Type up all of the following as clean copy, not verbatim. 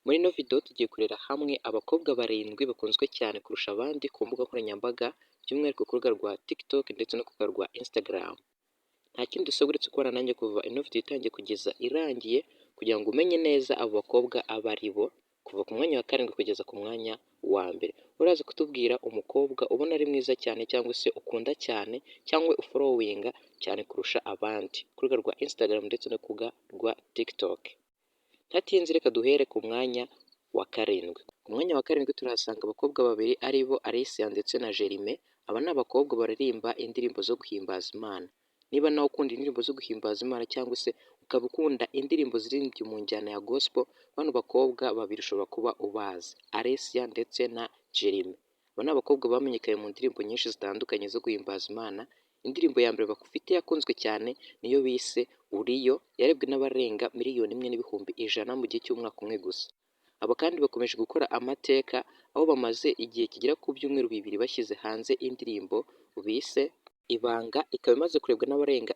Muri ino video tugiye kurebera hamwe abakobwa barindwi bakunzwe cyane kurusha abandi ku mbuga nkoranyambaga, by'umwihariko ku rubuga rwa TikTok ndetse no ku rubuga rwa Instagram. Nta kindi usabwa uretse kubana nanjye kuva ino video itangiye kugeza irangiye, kugira ngo umenye neza abo bakobwa abo ari bo, kuva ku mwanya wa karindwi kugeza ku mwanya wa mbere. Uraza kutubwira umukobwa ubona ari mwiza cyane, cyangwa se ukunda cyane, cyangwa ufollowinga cyane kurusha abandi ku rubuga rwa Instagram ndetse no ku rubuga rwa TikTok. Ntatinze, reka duhere ku mwanya wa karindwi. Ku mwanya wa karindwi turahasanga abakobwa babiri, ari bo Alicia ndetse na Jerime. Aba ni abakobwa baririmba indirimbo zo guhimbaza Imana. Niba nawe ukunda indirimbo zo guhimbaza Imana, cyangwa se ukaba ukunda indirimbo ziririmbye mu njyana ya gospel, bano bakobwa babiri ushobora kuba ubazi, Alicia ndetse na Jerime. Aba ni abakobwa bamenyekanye mu ndirimbo nyinshi zitandukanye zo guhimbaza Imana. Indirimbo ya mbere bafite yakunzwe cyane niyo bise "Uriyo", yarebwe n'abarenga 1,100,000 mu gihe cy'umwaka umwe gusa. Aba kandi bakomeje gukora amateka, aho bamaze igihe kigera ku byumweru 2 bashyize hanze indirimbo bise "Ibanga", ikaba imaze kurebwa n'abarenga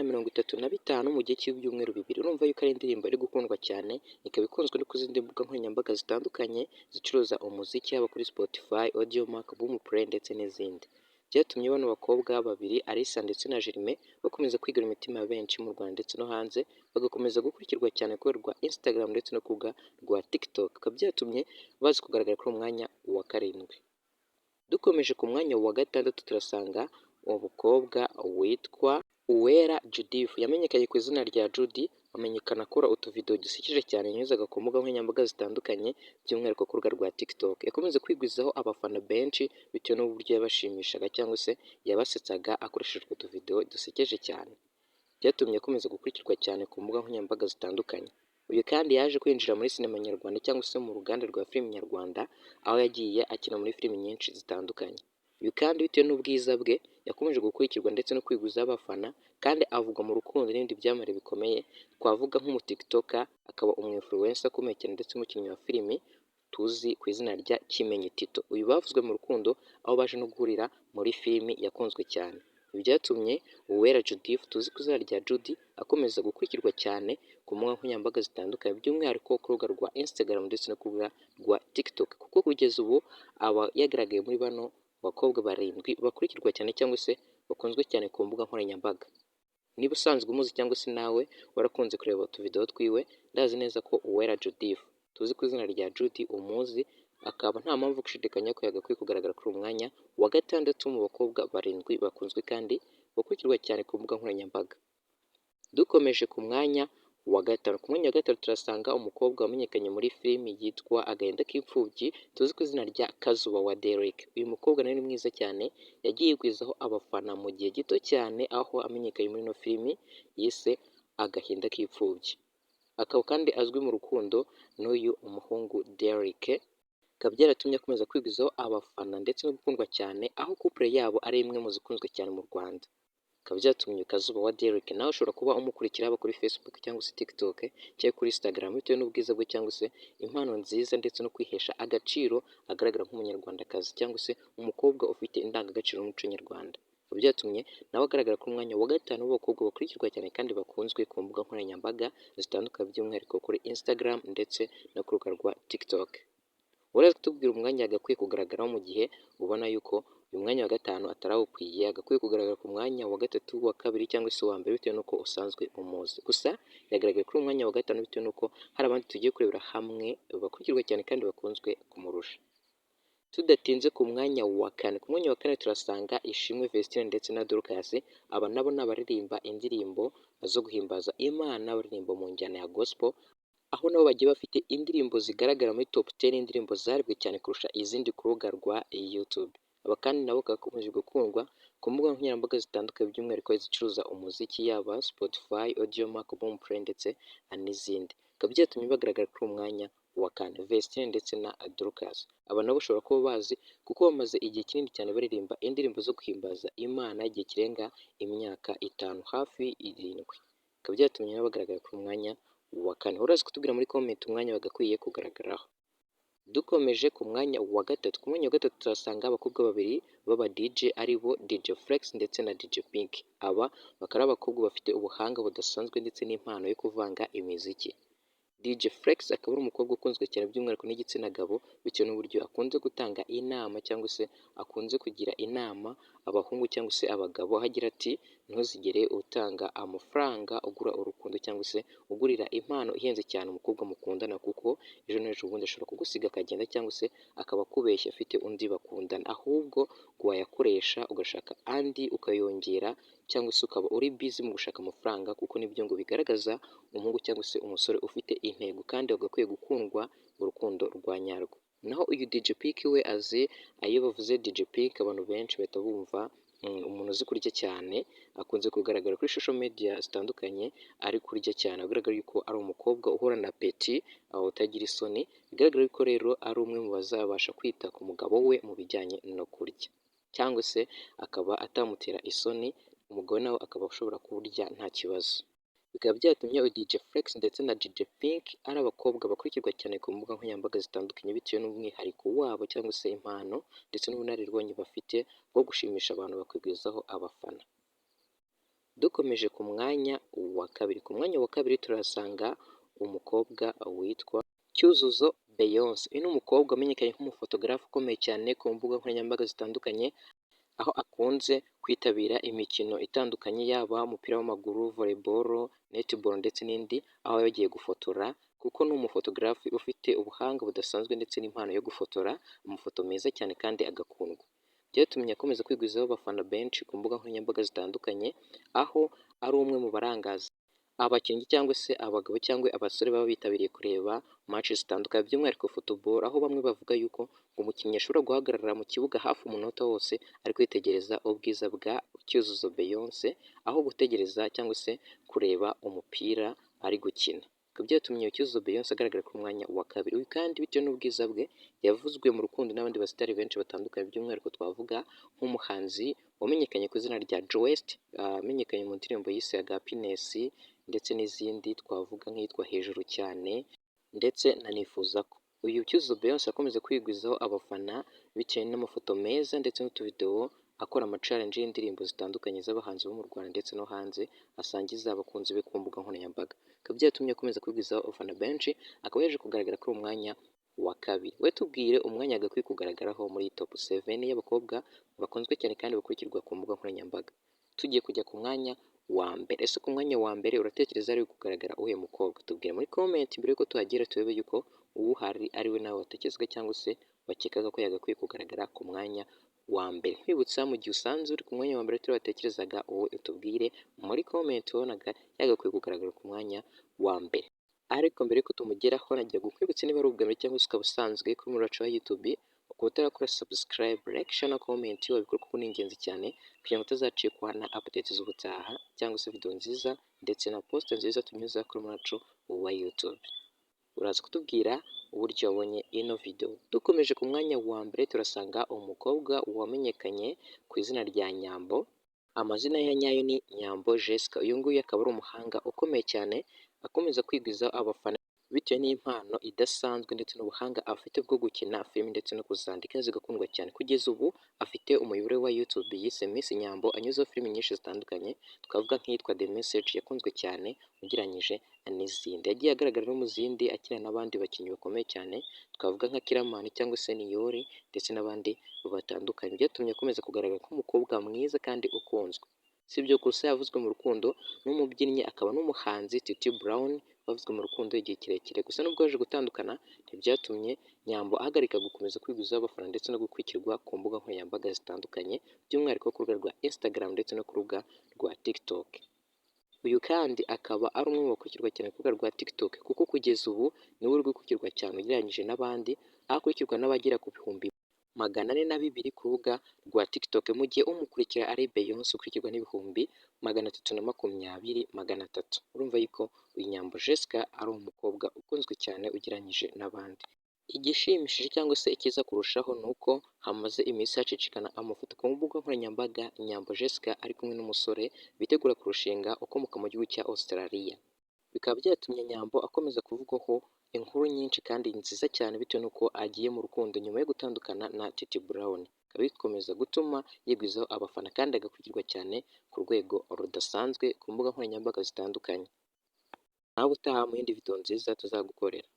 435,000 mu gihe cy'ibyumweru 2. Urumva yuko ari indirimbo iri gukundwa cyane, ikaba ikunzwe no ku zindi mbuga nkoranyambaga zitandukanye zicuruza umuziki, haba kuri Spotify, Audiomack, Boomplay ndetse n'izindi. Byatumye bano bakobwa babiri, Alicia ndetse na Jerime, bakomeza kwigarurira imitima ya benshi mu Rwanda ndetse no hanze, bagakomeza gukurikirwa cyane ku rubuga rwa Instagram ndetse no ku rubuga rwa TikTok. Bikaba byatumye baza kugaragara kuri uwo mwanya wa karindwi. Dukomeje, ku mwanya wa gatandatu turasanga umukobwa witwa Uwera Judith, yamenyekanye ku izina rya Judy, amenyekana akora utuvidewo dusekeje cyane yanyuzaga ku mbuga nkoranyambaga zitandukanye, by'umwihariko ku rubuga rwa TikTok. Yakomeje kwigwizaho abafana benshi bitewe n'uburyo yabashimishaga cyangwa se yabasetsaga akoresheje utwo tuvidewo dusekeje cyane. Byatumye akomeza gukurikirwa cyane ku mbuga nkoranyambaga zitandukanye. Uyu kandi yaje kwinjira muri sinema nyarwanda, cyangwa se mu ruganda rwa filimi nyarwanda, aho yagiye akina muri filimi nyinshi zitandukanye. Uyu kandi bitewe n'ubwiza bwe yakomeje gukurikirwa ndetse no kwigwizaho abafana, kandi avugwa mu rukundo n'ibindi byamamare bikomeye, twavuga nk'umutiktoker akaba umu influencer ukomeye cyane ndetse n'umukinnyi wa filimi tuzi ku izina rya Kimenyi Tito. Uyu bavuzwe mu rukundo, aho baje no guhurira muri filimi yakunzwe cyane. Ibi byatumye Uwera Judith tuzi ku izina rya Judy akomeza gukurikirwa cyane ku mbuga nkoranyambaga zitandukanye, by'umwihariko ku rubuga rwa Instagram ndetse no ku rubuga rwa TikTok, kuko kugeza ubu aba yagaragaye muri bano bakobwa barindwi bakurikirwa cyane cyangwa se bakunzwe cyane ku mbuga nkoranyambaga. Niba usanzwe umuzi cyangwa se nawe warakunze kureba utuvidewo twiwe, ndazi neza ko Uwera Judith tuzi ku izina rya Judy umuzi, akaba nta mpamvu gushidikanya ko yagakwiye kugaragara kuri uyu mwanya wa gatandatu mu bakobwa barindwi bakunzwe kandi bakurikirwa cyane ku mbuga nkoranyambaga. Dukomeje ku mwanya wa gatanu. Ku mwanya wa gatanu turasanga umukobwa wamenyekanye muri filimi yitwa Agahinda k'Imfubyi, tuzi ku izina rya Kazuba wa Derek. Uyu mukobwa nawe ni mwiza cyane, yagiye yigwizaho abafana mu gihe gito cyane, aho amenyekanye muri ino filimi yise Agahinda k'Imfubyi. Akaba kandi azwi mu rukundo n'uyu muhungu Derek, bikaba byaratumye akomeza kwigwizaho abafana ndetse no gukundwa cyane, aho couple yabo ari imwe mu zikunzwe cyane mu Rwanda. Bikaba byatumye Kazuba wa Derek, nawe ushobora kuba umukurikira haba kuri Facebook cyangwa se TikTok cyangwa kuri Instagram, bitewe n'ubwiza bwe cyangwa se impano nziza ndetse no kwihesha agaciro, agaragara nk'umunyarwandakazi cyangwa se umukobwa ufite indangagaciro n'umuco nyarwanda. Bikaba byatumye nawe agaragara ku mwanya wa gatanu w'abakobwa bakurikirwa cyane kandi bakunzwe ku mbuga nkoranyambaga zitandukanye, by'umwihariko kuri Instagram ndetse no ku rubuga rwa TikTok. Uraza kutubwira umwanya yagakwiye kugaragaraho mu gihe ubona yuko uyu mwanya wa gatanu atarawukwiye, agakwiye kugaragara ku mwanya wa gatatu, wa kabiri cyangwa se uwa mbere, bitewe n'uko usanzwe umuzi. Gusa yagaragaye kuri uyu mwanya wa gatanu bitewe n'uko hari abandi tugiye kurebera hamwe bakurikirwa cyane kandi bakunzwe kumurusha. Tudatinze, ku mwanya wa kane. Ku mwanya wa kane turasanga Ishimwe Vestine ndetse na Dorcas. Aba nabo ni abaririmba indirimbo zo guhimbaza Imana, baririmba mu njyana ya gospel, aho nabo bagiye bafite indirimbo zigaragara muri top 10 indirimbo zarebwe cyane kurusha izindi ku rubuga rwa YouTube. Aba kandi nabo bakomeje gukundwa ku mbuga nkoranyambaga zitandukanye, by'umwihariko izicuruza umuziki, yaba Spotify, Audiomack, Boomplay ndetse n'izindi. Bikaba byatumye bagaragara kuri uyu mwanya wa kane, Vestine ndetse na Dorcas. Aba nabo ushobora kuba bazi kuko bamaze igihe kinini cyane baririmba indirimbo zo guhimbaza Imana, igihe kirenga imyaka 5, hafi 7. Bikaba byatumye nabo bagaragara kuri uyu mwanya wa kane. Uraza kutubwira muri comment umwanya bagakwiye kugaragaraho. Dukomeje ku mwanya wa gatatu. Ku mwanya wa gatatu turasanga abakobwa babiri b'aba DJ, ari bo DJ Flex ndetse na DJ Pink. Aba bakaba ari abakobwa bafite ubuhanga budasanzwe ndetse n'impano yo kuvanga imiziki. DJ Flex akaba ari umukobwa ukunzwe cyane by'umwihariko n'igitsina gabo, bitewe n'uburyo akunze gutanga inama cyangwa se akunze kugira inama abahungu cyangwa se abagabo, aho agira ati ntuzigere utanga amafaranga ugura urukundo cyangwa se ugurira impano ihenze cyane umukobwa mukundana, kuko ejo n'ejo bundi ashobora kugusiga akagenda cyangwa se akaba akubeshya afite undi bakundana, ahubwo ngo wayakoresha ugashaka andi ukayongera cyangwa se ukaba uri busy mu gushaka amafaranga, kuko nibyo ngo bigaragaza umuhungu cyangwa se umusore ufite intego kandi agakwiye gukundwa urukundo rwa nyarwo. Naho uyu DJ Pick we azi, iyo bavuze DJ Pick abantu benshi bahita bumva umuntu uzi kurya cyane, akunze kugaragara kuri social media zitandukanye ari kurya cyane, agaragara yuko ari umukobwa uhorana appétit, utagira isoni, bigaragara yuko rero ari umwe mu bazabasha kwita ku mugabo we mu bijyanye no kurya, cyangwa se akaba atamutera isoni, umugabo nawe akaba ashobora kurya nta kibazo. Bikaba byatumye uyu DJ Flex ndetse na DJ Pink ari abakobwa bakurikirwa cyane ku mbuga nkoranyambaga zitandukanye, bitewe n'umwihariko wabo cyangwa se impano ndetse n'ubunararibonye bafite bwo gushimisha abantu bakigwizaho abafana. Dukomeje ku mwanya wa kabiri, ku mwanya wa kabiri turahasanga umukobwa witwa Cyuzuzo Beyonce. Uyu ni umukobwa wamenyekanye nk'umufotogarafe ukomeye cyane ku mbuga nkoranyambaga zitandukanye, aho akunze kwitabira imikino itandukanye, yaba umupira w'amaguru, volleyball, netball ndetse n'indi, aho aba yagiye gufotora, kuko ni umufotogarafe ufite ubuhanga budasanzwe ndetse n'impano yo gufotora amafoto meza cyane kandi agakundwa. Byatumye akomeza kwigwizaho abafana benshi ku mbuga nkoranyambaga zitandukanye, aho ari umwe mu barangaza abakinnyi cyangwa se abagabo cyangwa abasore baba bitabiriye kureba match zitandukanye, by'umwihariko football, aho bamwe bavuga yuko umukinnyi ashobora guhagarara mu kibuga hafi umunota wose ari kwitegereza ubwiza bwa Cyuzuzo Beyonce, aho gutegereza cyangwa se kureba umupira ari gukina. Bikaba byatumye Cyuzuzo Beyonce agaragara ku mwanya wa kabiri. Uyu kandi bitewe n'ubwiza bwe yavuzwe mu rukundo n'abandi basitari benshi batandukanye, by'umwihariko twavuga nk'umuhanzi wamenyekanye ku izina rya Joest, wamenyekanye mu ndirimbo yise Happiness ndetse n'izindi twavuga nk'iyitwa Hejuru Cyane ndetse na Nifuza Ko. Uyu Cyuzuzo Beyonce akomeza kwigwizaho abafana bitewe n'amafoto meza ndetse n'utuvidewo akora ama challenge y'indirimbo zitandukanye z'abahanzi bo mu Rwanda ndetse no hanze, asangiza abakunzi be ku mbuga nkoranyambaga. Bikaba byatumye akomeza kwigwizaho abafana benshi, akaba yaje kugaragara kuri uwo mwanya wa kabiri. We tubwire umwanya yagakwiye kugaragaraho muri top 7 y'abakobwa bakunzwe cyane kandi bakurikirwa ku mbuga nkoranyambaga. Tugiye kujya ku mwanya wa mbere. Ese ku mwanya wa mbere uratekereza ari kugaragara uwuhe mukobwa? Tubwire muri comment mbere yuko tuhagera, turebe yuko uwuhari ari we nawe watekerezaga cyangwa se wakekaga ko yagakwiye kugaragara ku mwanya wa mbere. Nkwibutsa, mu gihe usanze uri ku mwanya wa mbere turi watekerezaga, wowe utubwire muri comment wabonaga yagakwiye kugaragara ku mwanya wa mbere. Ariko mbere yuko tumugeraho, nagira kukwibutsa, niba ari ubwa mbere cyangwa se ukaba usanzwe kuri muracu wa YouTube ukaba utarakora subscribe, like, share na comment, wabikora kuko ni ingenzi cyane kugira ngo utazacikwa na updates z'ubutaha cyangwa se video nziza ndetse na post nziza tunyuza kuri muracu wa YouTube. Uraza kutubwira uburyo wabonye ino video. Dukomeje ku mwanya wa mbere turasanga umukobwa wamenyekanye ku izina rya Nyambo. Amazina ye nyayo ni Nyambo Jessica. Uyu nguyu akaba ari umuhanga ukomeye cyane, akomeza kwigwiza abafana bitewe n'impano idasanzwe ndetse n'ubuhanga afite bwo gukina filime ndetse no kuzandika zigakundwa cyane. Kugeza ubu afite umuyoboro wa YouTube yise Miss Nyambo, anyuzeho filime nyinshi zitandukanye, twavuga nk'iyitwa The Message yakunzwe cyane ugereranyije n'izindi. Yagiye agaragara no mu zindi akina n'abandi bakinnyi bakomeye cyane, twavuga nka Killaman cyangwa se Niyori ndetse n'abandi batandukanye. Byatumye akomeza kugaragara nk'umukobwa mwiza kandi ukunzwe. Si ibyo gusa, yavuzwe mu rukundo n'umubyinnyi akaba n'umuhanzi Titi Brown, bavuzwe mu rukundo igihe kirekire. Gusa nubwo baje gutandukana, ntibyatumye Nyambo ahagarika gukomeza kwigwizaho abafana ndetse no gukurikirwa ku mbuga nkoranyambaga zitandukanye, by'umwihariko ku rubuga rwa Instagram ndetse no ku rubuga rwa TikTok. Uyu kandi akaba ari umwe mu bakurikirwa cyane ku rubuga rwa TikTok, kuko kugeza ubu niwe uri gukurikirwa cyane ugereranyije n'abandi, aho akurikirwa n'abagera ku 402,000 ku rubuga rwa TikTok, mu gihe umukurikira ari Beyonce ukurikirwa n'ibihumbi 320,300. Urumva yuko uyu Nyambo Jessica ari umukobwa ukunzwe cyane ugereranyije n'abandi. Igishimishije cyangwa se icyiza kurushaho ni uko hamaze iminsi hacicikana amafoto ku mbuga nkoranyambaga Nyambo Jessica ari kumwe n'umusore bitegura kurushinga ukomoka mu gihugu cya Australia. Bikaba byatumye Nyambo akomeza kuvugwaho inkuru nyinshi kandi nziza cyane, bitewe n'uko agiye mu rukundo nyuma yo gutandukana na Titi Brown. Bikaba bikomeza gutuma yigwizaho abafana kandi agakurikirwa cyane ku rwego rudasanzwe ku mbuga nkoranyambaga zitandukanye. Nawe utaha mu yindi video nziza tuzagukorera.